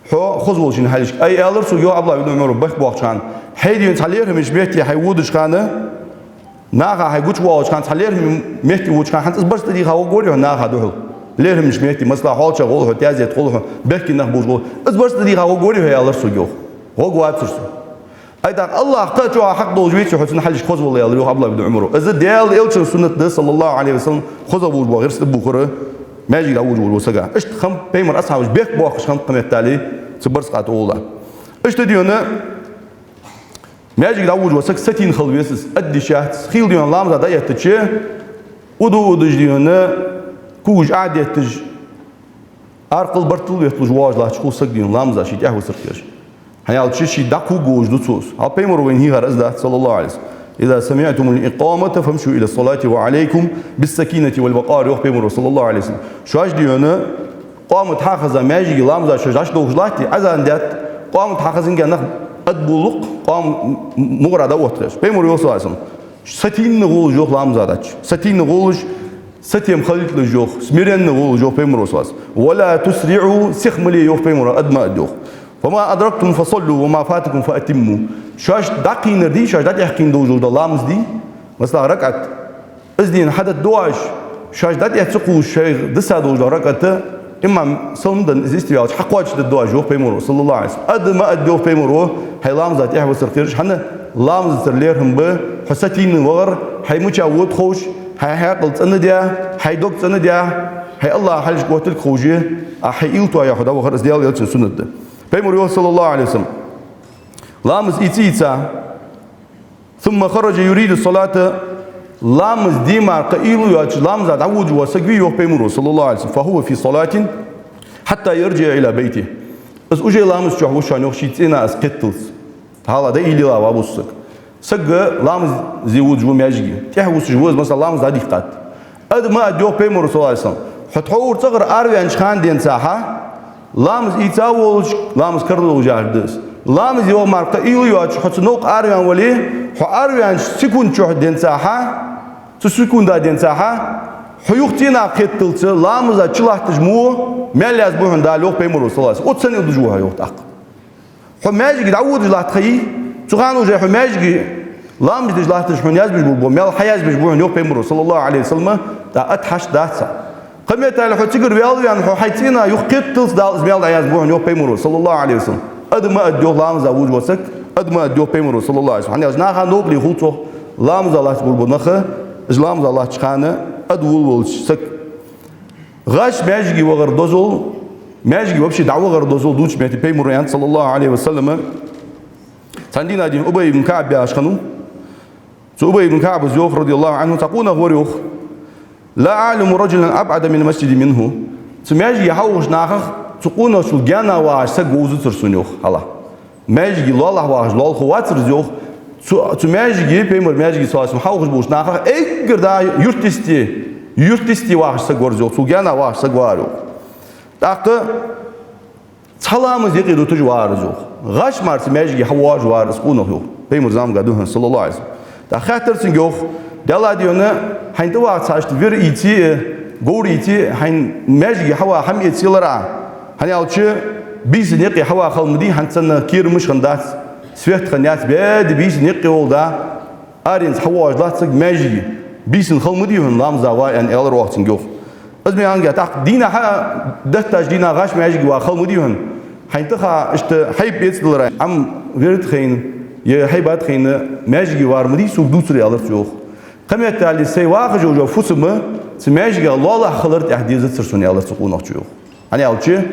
хьо хоза волчун хьалхашка». Ай, аьлар сога, йоах, Ӏабдуллахь ибн Ӏумара бехк боаккхача хана: «Хьай дийна цхьа лерхӀамеча метте хьай водача хана, наха хьай гучавоагӀача хана, цхьа лерхӀаме метте водача хана, хӀанз из барзкъа тӀадийха варгвар хьо наха духьал? ЛерхӀамеча метте, масала, хьоалчагӀа гӀолла хьо, тезета гӀолла хьо, бехке нах болаш гӀолла. Из барзкъа тӀадийха варгвар хьо?» — аьлар сога, йоах. Варгвацар со. Ай, тӀаккха АллахӀ кхы а чӀоагӀа хьакъ долаш веце, хьо цун хьалхашка хоза вала, аьлар, йоах, Ӏабдуллахь ибн Ӏумара. Из Даьла Элчан суннат да, саллаллахӀу Ӏалайхи ва саллам, хозагӀа волаш бола гӀирс тӀабувхар маьждиге дӀаводаш волча сага. Иштта хиннаб Пайхамара асхьабаш бехк боаккхаш хиннаб кхы меттел цу барзкъа тӀа тӀадувхар. Иштта дийна маьждиге дӀаводаш вола саг сатийна хила веза из, аддиш яц. Хийла дийна ламаза дӀаэттача, уду удаш дийна, кугаш Ӏодетташ, аркъал бартал ветталуш воагӀаш латташ хул саг дийна ламаза ший тӀехьависар кхераш. ХӀана аьлча ше дӀакхувргволаш ду цо из. ХӀаьта Пайхамара вайна хьийхар из дац, саллаллахӀу Ӏалайхи ва саллам: «إذا سمعتم الإقامة فامشوا إلى الصلاة وعليكم بالسكينة والوقار», — йоах Пайхамара, саллаллахӀу Ӏалайхи ва саллам. Шоаш дийна къамат хьахеза, маьждиге ламаза шоаш дӀачудолхаш латте, азан даьд, къамат хьахезинге нах адболалу-кх, къам мугӀара дӀаоттаргӀаш. Пайхамара йоах, саллаллахӀу Ӏалайхи ва саллам: сатийна гӀолаш, йоах, ламаза дӀачу. Сатийна гӀолаш, сатем хилийталаш, йоах, смиренно гӀолаш, йоах Пайхамара, саллаллахӀу Ӏалайхи ва саллам. «ولا تسرعوا», сиха ма ле, йоах Пайхамара, аргда ма аргда, йоах. «فما أدركتم فصلوا وما فاتكم فأتموا». Шоаш дӀакхийнар дий, шоаш дӀатӀехкхийна долаш дола ламаз дий, масала, ракаӀат, из дийна хьадоаладу оаш, шоаш дӀатӀехьа ца кхувш, шоайх дисса долаш дола ракаӀат, имам салам денна, из йистеваьлча, хьакхоачашдергда оаш, йоах Пайхамара, саллаллахӀу Ӏалайхи ва саллам. Аргда ма аргда, йоах Пайхамара, хьай ламаза тӀехьависар кхераш, хӀана, ламазацара лерхӀам ба, хьо сатийна вахар, хьай мича вода ховш, хьай хьаькъал цӀена да, хьай дог цӀена да, хьай АллахӀа хьалхашка отталга ховш, а хьай уйла тоаяь хьо дӀавахар, из Даьла Элчан суннат да. Пайхамара йоах, саллаллахӀу Ӏалайхи ва саллам, ламаз ийца-ийца, «ثم خرج يريد الصلاة», ламаз де мара кхы уйла йоацаш, ламаза дӀаводаш вола саг вий, йоах Пайхамара, саллаллахӀу Ӏалайхи ва саллам, «فهو في صلاة حتى يرجع إلى بيته». Из уже ламаз чу ва шоана, йоах, ший цӀенах из кхеталца. Хьалха дӀаийлла ваь ва из саг. Саг ламазе водаш ва маьждиге, тӀехьавусаш ва из, масала, ламаз дӀадийхад. Аргда ма аргда, йоах Пайхамара, саллаллахӀу Ӏалайхи ва саллам, хьо тховра цӀагӀара араваьннача хана денз хьа, ламаз ийца а волаш, ламаз карладолаш яхар да из. Ламаз де мара кхы уйла йоацаш, хьо цу новкъа араваьнна вале, хьо араваьннача секунда чу денз хьа, цу секунда денз хьа, хьо юха цӀенах кхеталца, ламаза чулатташ мо, маьл язбу хьона Дала, йоах Пайхамара, саллаллахӀу Ӏалайхи ва саллам. Оццу санна уйла деш ва хьо, йоах, тӀаккха. Хьо маьждиге дӀаводаш латт хьай, цу хана уже хьо маьждиге ламаз деш латташ хьона язбеш бола маьл хьаязбеш бу хьона, йоах Пайхамара, саллаллахӀу Ӏалайхи ва саллам, тӀаккха ат хьашт дац хьа. Кхыметтел хьо цигара ваьлла ваьнна, хьо хьай цӀена юхакхеталца Дала из маьл дӀаязбу хьона, йоах Пайхамаро, саллаллахӀу Ӏалайхи ва саллам. Ада ма адда, йоах, ламаза вужа вола саг, ада ма адда, йоах Пайхамаро, саллаллахӀу Ӏалайхи ва саллам. ХӀана аьлча наха новкъарле хул цох, ламаза латташ болаш бола нах, уж ламаза латтача хана ада волавелча саг. ГӀаш маьждиге вахар дозал, маьждиге вообще дӀавахар дозал дувцача метте Пайхамаро аьннад, саллаллахӀу Ӏалайхи ва саллам, цхьан дийнахьа дийнахьа Убай ибн КаӀб яхаш хиннав. Цу Убай ибн КаӀбас йоах, радияллахӀу Ӏанху, цхьа къонах вар йоах: «لا أعلم رجلا أبعد من المسجد منه». Цу маьждиге хьавахача нахах цу къонахчул гаьна вагӀаш саг вовзацар сона, йоах, хьалха. Маьждиге лоалахьа вагӀаш лоалахо вацар из, йоах. Цу, цу маьждиге, Пайхамара маьждиге, саллаллахӀу Ӏалайхи ва саллам, хьавахаш болча нахах эггара дӀа юрта йисте, юрта йисте вагӀаш саг вар из, йоах. Цул гаьна вагӀаш саг вар, йоах. ТӀаккха цхьа ламаз юкъе дуташ вар из, йоах. ГӀаш мара цу маьждиге хьавоагӀаш вар из къонах, йоах, Пайхамара заманга духьал, саллаллахӀу Ӏалайхи ва саллам. ТӀаккха хаьттар цунга, йоах: «Даьла дийна, хьайна тӀаваха цхьа иштта вир ийце а, говр ийце а, хьайна маьждиге хьаваха хӀама эца елар Ӏа? ХӀана аьлча бийсан юкъе хьаваха хала ма дий, хӀанз санна керамаш хиннадац, свет хиннаяц, баьде бийсан юкъе вола да». Аренца хьавоагӀаш латт саг маьждиге, бийсан хала ма дий хьона ламаза ва аьнна, аьлар оаха цунга, йоах. Из ма аьннагӀа, тӀаккха дийнахьа а, детташ дийнахьа гӀаш маьждиге ваха хала ма дий хьона. Хьайна тӀаха иштта хьайба эцадалар Ӏа, Ӏам вирд хайна, е хьайбат хайна маьждиге вар ма дий сога дувцар, аьлар цо, йоах. Кхыметтел сай вахаш йола фусам цу маьждига лоалахьа хилар тӀехьа дезацар сона, аьлар цу къонахчо, йоах. ХӀана аьлча,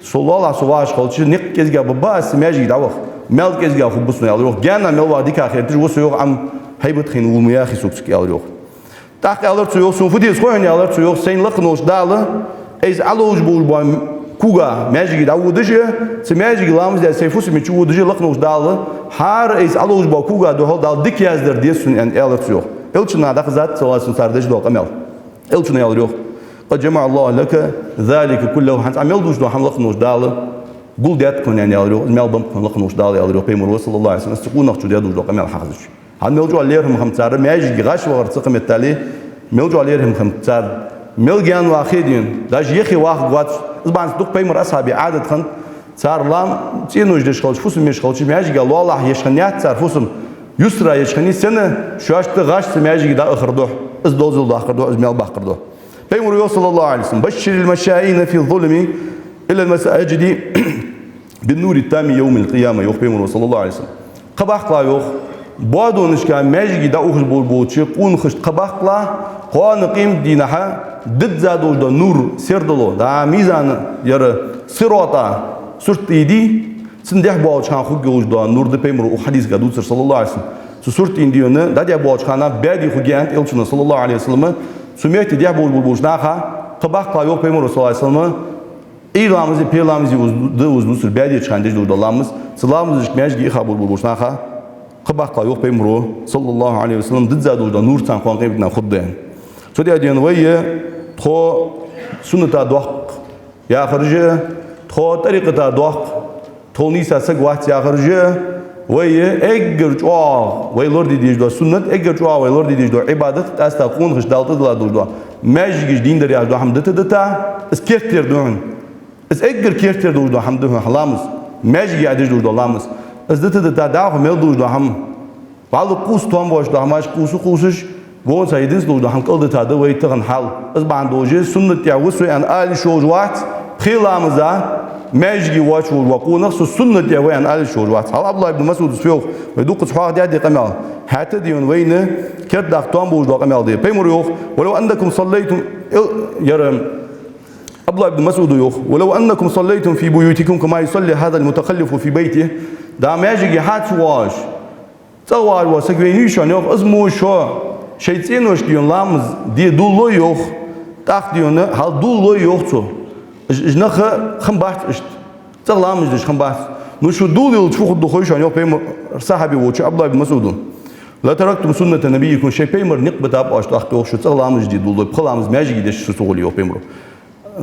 со лоалахьа со вагӀаш хилча, никъ кӀезига бергба аз цу маьждиге дӀаваха. Маьл кӀезига хургба сона, аьлар, йоах. Гаьна маьл ваха дика хеташ ва со, йоах, Ӏам хьайбат хайна вувла ма яхий сога цига, аьлар, йоах. ТӀаккха аьлар цо, йоах: «Сона фу деза хой хьона, аьлар цо, йоах, сайна лакха волча Дала, айса Ӏоловжаш болаш бола куга маьждиге дӀаводаш а, цу маьждиге ламаз даь сай фусаме чуводаш а лакха волча Дала, хӀара айса Ӏоловжаш бола куга духьал Дала дика яздар деза сона», аьнна, аьлар цо, йоах. Элчана дӀахазад, саллаллахӀу Ӏалайхи ва саллам, цар деш дола къамаьл. Элчано аьлар, йоах: «قد جمع الله لك ذلك كله». ХӀанз Ӏа мел дувцаш дола хӀама лакха волча Дала гулдаьд хьона, аьнна, аьлар, йоах. Из маьл беннаб хьона лакха волча Дала, аьлар, йоах, Пайхамаро, саллаллахӀу Ӏалайхи ва саллам, из цу къонахчо даь дувцаш дола къамаьл хьахезача. ХӀанз мел чӀоагӀа лерхӀам хиннаб цар маьждиге гӀаш вахар, цу кхыметтел мел чӀоагӀа лерхӀам хиннаб цар. Мел гаьна ваха а дийна, даже яхе вахаргвац. Из бахьанца дукха Пайхамара асхьабий Ӏадат хиннад, цар лам цӀенош деш хилча, фусам еш хилча, маьждига лоалахьа еш хиннаяц цар фусам, юстара еш хиннай, сенна, шоашта гӀаш цу маьждиге дӀаахар духьа, из дозал даккхар духьа, из маьл баккхар духьа. Пайхамаро йоах, саллаллахӀу Ӏалайхи ва саллам: «بشر المشائين في الظلم إلى المساجد بالنور التام يوم القيامة», йоах Пайхамаро, саллаллахӀу Ӏалайхи ва саллам. Кхаъ баккхалахь, йоах, боадонашка маьждиге дӀаухаш бола, болча къонахашта кхаъ баккхалахь, кхоана къематдийнахьа дизза долаш дола нур, сердало, да, мизан яр сирата сурт тӀадий, цунна дехьа боалача хана хургйолаш дола нур да, Пайхамаро укх хьадисага дувцар, саллаллахӀу Ӏалайхи ва саллам. Цу сурт тӀадий, дехьа боалача хана баьде хургья, аьннад Элчано, саллаллахӀу Ӏалайхи ва саллам. Цу метте дехьа болаш болча наха кхаъ баккхалахь, йоах Пайхамаро, саллаллахӀу Ӏалайхи ва саллам. Ӏуйра ламази пхьера ламази ва из, да из дувцар, баьдеча хана деш долаш дола ламаз. Цу ламазашка маьждиге иха болаш болча наха кхаъ баккхалахь, йоах Пайхамаро, саллаллахӀу Ӏалайхи ва саллам, дизза долаш дола нур царна кхоана къематдийнахьа хургда, аьнна. Цудухьа дийна вай тхо сунната доккха яхараш а, тхо тӀарикъата доккха, тхол нийса саг вац яхараш а, вай эггара чӀоагӀа вай лораде дезаш дола суннат, эггара чӀоагӀа вай лораде дезаш дола Ӏибадат, къаьстта къонахашта Дала тӀадилла долаш дола маьждигаш дийна дар яхаш дола хӀама дита дита, из керттера да хьона. Из эггара керттера долаш дола хӀама да хьона ламаз, маьждиге Ӏа деш долаш дола ламаз. Из дита дита, дӀахо мел долаш дола хӀама, вӀалла кхувса, тоам боацаш дола хӀамаш кхувса, кхувсаш, гонца единственный долаш дола хӀама кӀалдита да вай тахан хьал. Из бахьан долаш суннат тӀа ва со аьнна ала йиш йолаш вац, пхе ламаза маьждиге воацаш вола къонах со суннат тӀа ва аьнна ала йиш йолаш вац. Хьал Ӏабдуллахь ибн МасӀуда йоах, вай дуккхаза хьоахадаьд ер къамаьл. ХӀаьта а дийна вайна керда дахка тоам болаш дола къамаьл да. Пайхамаро йоах: «ولو أنكم صليتم», ил-, яр Ӏабдуллахь ибн МасӀуда йоах: «ولو أنكم صليتم في بيوتكم كما يصلي هذا المتخلف في بيته». Да маьждиге хьа ца воагӀаш, цӀагӀа вагӀаш вола саг вайна вий шоана, йоах, из мо шо шоай цӀеношка дийна ламаз де дуллой, йоах, тӀаккха дийна хьал дуллой, йоах цо. Уж, уж нах хиннабац иштта, цӀагӀа ламаз деш хиннабац. Ну шу дуллийлача фу хургда хой шоана, йоах Пайхамара сахьабе волча Ӏабдуллахь ибн МасӀуда. «لتركتم سنة نبيكم», шоай Пайхамара никъ битаб оаш, тӀаккха, йоах, шо цӀагӀа ламаз де дуллой, пхи ламаз маьждиге деш шо ца хуле, йоах Пайхамара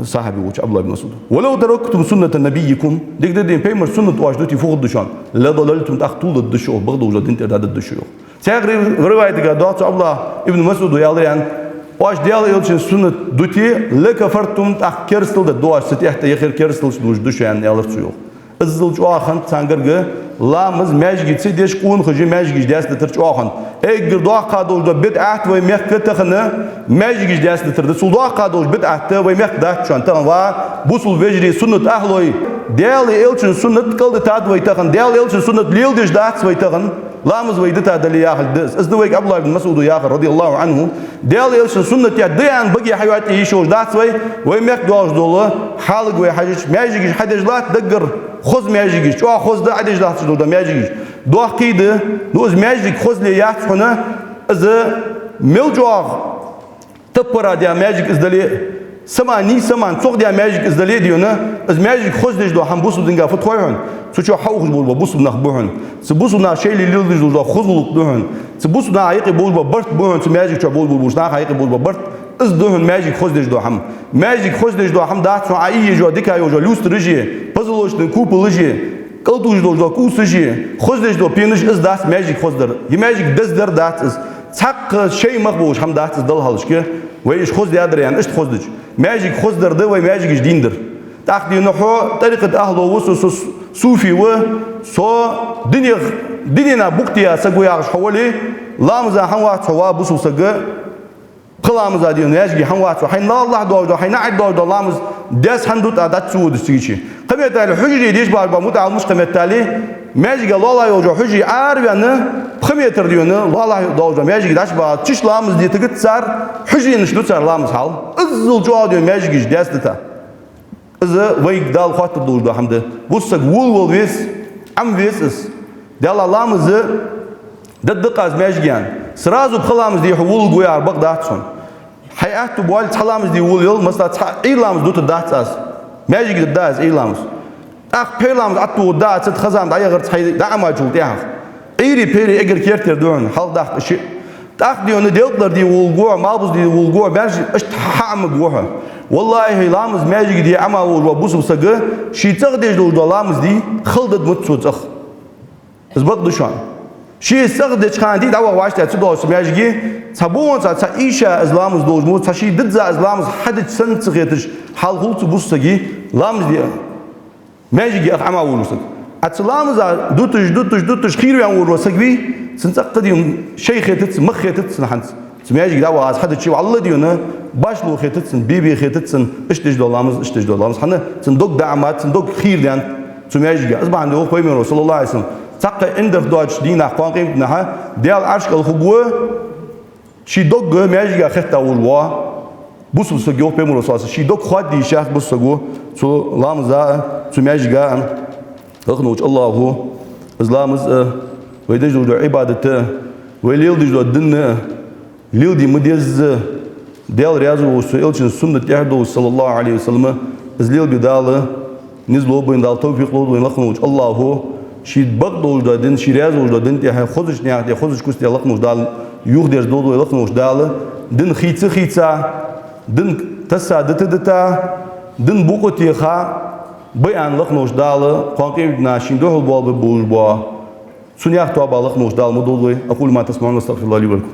сахьабе волча Ӏабдуллахь ибн МасӀуда. «ولو تركتم سنة نبيكم», дика да дийна Пайхамара суннат оаш дите фу хургда шоана? «لضللتم», тӀаккха тулдергда шо, йоах, бакъдолча дина тӀара дӀадергда шо, йоах. Цхьаькха ри-, риваятага доагӀа цу Ӏабдуллахь ибн МасӀуда аьлар аьнна: «Оаш Даьла Элчан суннат дите, لكفرتم», тӀаккха керастал дергда оаш, цу тӀехьа тӀа яхар керасталца дувш да шо аьнна, аьлар цо, йоах. Иззал чӀоагӀа хиннад царна гарга Ламаз маьждиге ца деш, къонахаша маьждигаш даьцадитар чӀоагӀа. Эггара доккха долаш дола бидӀат вай мехка тахан маьждигаш даьцадитар да. Цул доккха долаш бидӀат вай мехка дац шоана тахан, ва бусалба вежарий, суннат ахӀлой. Даьла Элчан суннат кӀалдитад вай тахан, Даьла Элчан суннат леладеш дац вай тахан. Ламаз вай дита дале яхилга да из. Из да вайга Ӏабдуллахь ибн МасӀуда яхар, радияллахӀу Ӏанху. Даьла Элчан суннат тӀа да аьнна баге хьайоаттае йиш йолаш дац вай, вай мехка доагӀаш дола хьалага вай хьежача. Маьждигаш хьадеш латт даггара хоза маьждигаш, чӀоагӀа хоза да Ӏадеш латташ дола маьждигаш. Доккхий да, ну, из маьждиг хозле яц хьона, из мел чӀоагӀа таппара даь маьждиг из дале а, сама нийса, сама цох даь маьждиг из дале а, дий хьона, из маьждиг хоза деш дола хӀама бусалба динга фу тхой хьона? Цу чу хьаухаш болаш бола бусалба нах ба хьона. Цу бусалба наха шоайла леладеш дола хоза гӀулакх да хьона. Цу бусалба наха юкъе болаш бола барт ба хьона, цу маьждига чу болаш болча наха юкъе болаш бола барт. Из да хьона маьждиг хоза деш дола хӀама. Маьждиг хоза деш дола хӀама дац хьона Ӏа ийе йола, дика йола люстраш а, пазалочный куполаш а, кӀалтӀуш дола кӀувсаш а, хоза деш дола пенаш, из дац маьждиг хоза дар. Е маьждиг деза дар дац из. Цхьаккха шоай мах болаш хӀама дац из, Далла хьалхашка. Вай уж хоза даьдар аьнна, иштта хоза дича. Маьждиг хоза дар да вай маьждигаш дийнадар. ТӀаккха, дий хьона, хьо тӀарикъата ахӀло ва, со, со суфи ва, со дунех, дунен букъ тӀа саг ва яхаш хьо вале, ламаза хӀана вац хьо, ва бусалба саг? Пхи ламаза, дий хьона, маьждиге хӀана вац хьо? Хьайна лаллахь доагӀаш дола, хьайна наӀарга доагӀаш дола ламаз деза хӀана да тӀа дац цу водаш цига чу? Кхыметтел хьужаре деш баьхаб мутаӀаламаш, кхыметтел маьждига лоалахьа йолча хьужаре араваьнна, пхи метр, дий хьона, лоалахьа доагӀаш дола маьждиге дӀачубаха, чиш ламаз дитагӀа цар, хьужаренаш ду цар ламаз хьал. Иззал чӀоагӀа, дий хьона, маьждигаш даьцадита. Из вайга Дала хоттадолаш дола хӀама да. Бусалба саг волавала веза, Ӏама веза из. Даьла ламаз дергда-кх аз маьждиге аьнна. Сразу пхи ламаз де хьо волалургва яхар бакъ дац хьона. Хьай аьттув боале, цхьа ламаз де волавала, масала, цхьа Ӏуйра ламаз дутаргдац аз. Маьждиге дергда аз Ӏуйра ламаз. ТӀаккха пхи ламаз Ӏаттугӏа да ца, хазам дӀаягӀарца хьай дӀаӀамачул тӀехьагӀа. Ӏуйре, пхьуре эггара керттера да хьона, хьалдаккха шиъ. ТӀаккха, дий хьона, делкъа дар де волалургва хьо, малхбуза де волалургва хьо, маьрша иштта хьаӀамаргва хьо. ВаллахӀи, ламаз маьждиге де Ӏама волаш вола бусалба саг, ше цӀагӀа деш долаш дола ламаз дий, хала дергда цо цӀагӀа. Из бакъ да шоана. Ше цӀагӀа деча хана дий, дӀаваха вӀаштӀехьа ца доагӀаш цу маьждиге, цхьа боханца, цхьа ийша из ламаз долаш мо, цхьа ше дизза из ламаз хьадича санна ца хеташ хьал хул цу бусалба сага ламаз де маьждиге ах Ӏама волаш вола саг. А цу ламаза дуташ, дуташ, дуташ, хийраваьнна волаш вола саг вий, цунна цӀаккха, дий хьона, шоай хетац, мах хетац цунна хӀанз. Цу маьждиге дӀаваха аз хьадича, валлахӀи, дий хьона, башхало хетац цунна, бе-бе хетац цунна, иштта деш дола ламаз, иштта деш дола ламаз. ХӀана? Цун дог дӀаӀамад, цун дог хийрадаьннад цу маьждига. Из бахьан долаш йоах Пайхамаро, саллаллахӀу Ӏалайхи ва саллам, цхьаккха Ӏиндагара доацача дийнахьа, кхоана къематдийнахьа, Даьла Ӏарша кӀал хургва ший дог маьждига хетта волаш вола бусалба саг, йоах Пайхамаро, саллаллахӀу Ӏалайхи ва саллам, ший дог хоадае йиш яц бусалба саго цу ламаза а, цу маьждига а. Лакхе волча АллахӀа из ламаз а, вай деш дола Ӏибадат а, вай леладеш дола дин а леладе ма дезза, Даьла раьза волаш, цу Элчан суннат тӀехьа долаш, саллаллахӀу Ӏалайхи ва саллам, из лелабе Дала низ лолба вайна, Дала тавфикъ лолда вайна. Лакхе волча АллахӀа ший бакъдолаш дола дин, ший раьза волаш дола дин тӀехьа, хозача наьха тӀа, хозача куц тӀа, лакхе волча Дала юхадерзадолда вай, лакхе волча Дала дин хийца-хийца, дин тасса дита-дита, дин букъа теха, бай аьнна, лакхе волча Дала кхоана къематдийнахьа шийна духьал боалабе болаш бола цу наьха тоабах, лакхе волча Дала ма долда вай. أقول ما تسمعون وأستغفر الله لي ولكم.